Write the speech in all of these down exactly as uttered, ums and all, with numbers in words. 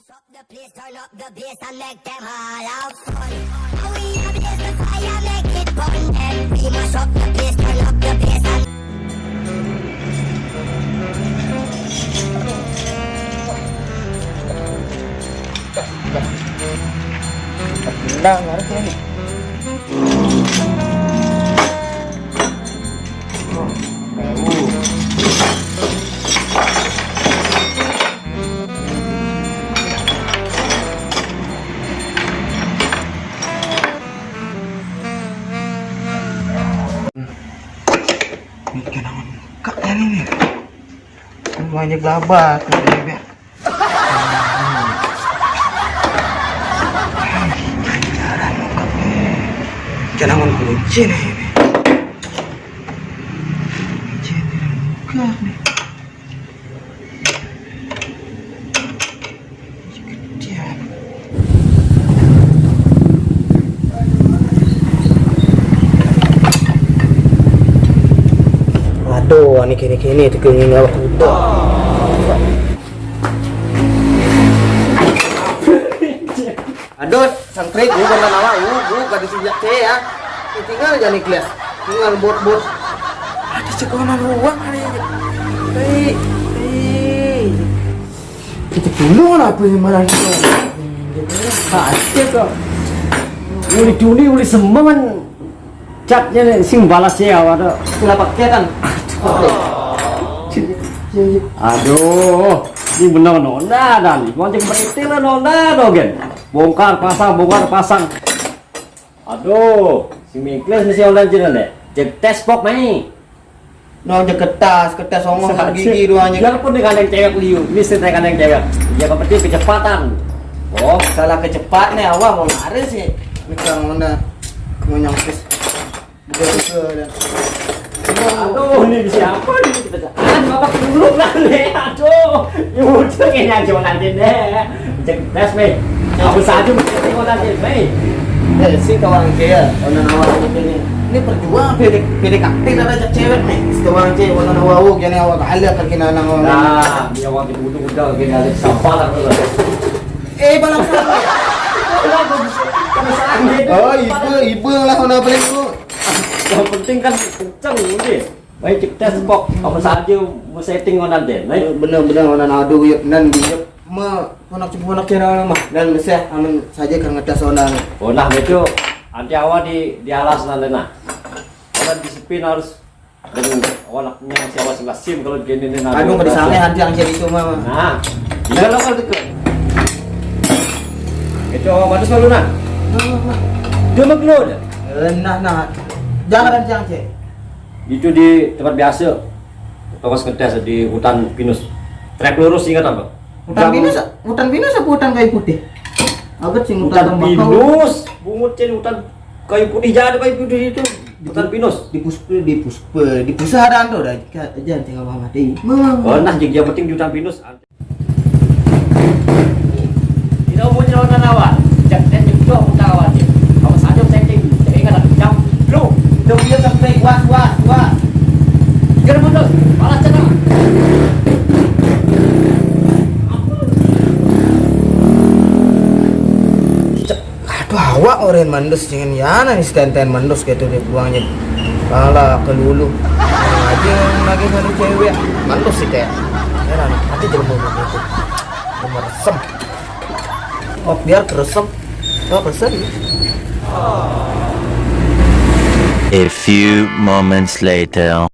Up the place, turn up the bass and make them all have fun. And we a blaze the fire, make it burn them. We mash up the place, turn up the bass and Nah, ngerti ini. Ini kenangan kak yang ini. Banyak labat, bebek. Kenangan kunci nih ini. Kunci ini buka nih. Aduh, ini kini-kini itu kini nggak udah. Aduh, sangkrik, gua kena nawa, gua, gua gak disijak ya. Tinggal aja nih, Gles. Tinggal bot-bot. Ada cekonan ruang hari ini. Hei, hei. Kita dulu apa yang mana kita? Pasti kok. Uli duni, uli semen. Catnya nih, sing balas ya, waduh. Kenapa kelihatan? Aduh, ini bener nona dan bonceng berita lah nona dogen. Bongkar pasang, bongkar pasang. Aduh, si Miklis mesti online cina deh. Cek tes pok mai. No, aja kertas, kertas songong kan gigi duanya. Biarpun dia kandang cewek liu, ini saya kandang cewek. Dia kepenting kecepatan. Oh, salah kecepat nih, awal mau lari sih. Ini kalau mana mau nyangkis. Udah, udah, udah. Aduh, ini siapa nih? Kita cari apa dulu lah nih. Aduh, ya udah kayaknya aja nanti deh. Cerdas nih. Aku saja mesti nanti nih. Eh, si kawan kaya, orang awal ini. Ini perjuangan P D, P D K T ada cewek nih. Si kawan kaya, orang awal, gini awal kali akan kena nang orang. Nah, dia waktu itu udah gini ada sampah lah tuh. Eh, balang sana. Kenapa bisa? Kenapa sakit? Oh, ibu, ibu lah orang beli lu. Yang penting kan kenceng udah. Baik, cek tes pok. Apa saja mau setting onan deh. Baik. Bener-bener onan aduh ya nan dia me konak cuma konak kira mah dan meseh amun saja kan ngetes onan. Oh nah itu anti awal di di alas nanti nah. Onan disiplin harus dengan awalnya si awal sebelah sim kalau gini nih nah. Aduh nggak disangka nanti yang jadi cuma mah. Nah, iya lo kalau deket. Itu awal batas lalu nah. Dia mah keluar. Nah, nah. Jangan nanti yang cek. Itu di tempat biasa. Tongos ngetes di hutan pinus. Trek lurus ingat apa? Hutan pinus, hutan pinus apa hutan kayu putih? Aku sih hutan pinus, bungut jadi hutan kayu putih jadi kayu putih itu. Hutan pinus. Di puspe, di puspe, di pusara tuh dah. Jangan tinggal mama deh. Oh, nah, yang penting di hutan pinus. Ina umurnya orang nawa, jak dan nyudoh utawa je. Apa saja setting, saya ingat aku jam lu. Lu dia sampai wah wah wah. Jangan mundur, malah cenah. Aduh awak orang mandus dengan yana nih stand-stand mandus gitu dia buangnya. Pala kelulu. Aja lagi satu cewek mandus sih kayak. Yana hati jelema gitu. Meresem. Oh biar keresem. Oh keresem. A few moments later.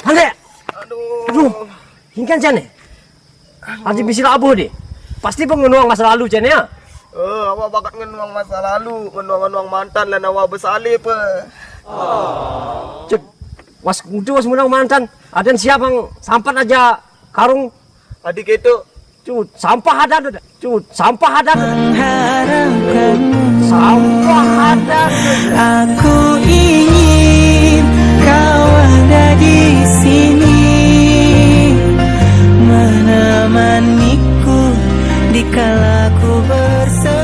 Hande. Aduh. Aduh. Hingkan jane. Aji bisi labuh deh. Pasti pengenuang masa lalu, Cen, ya? Eh, awak bakat ngenuang masa lalu, ngenuang-ngenuang mantan lan awak besaleh pe. Cen, was kudu was ngenuang mantan. Adan siap yang sampat aja karung. Adik itu. Cut, sampah adan. Cut, sampah adan. Mengharapkanmu. Sampah adan. Aku ingin kau ada di sini, menemaniku di kala ku bersedih.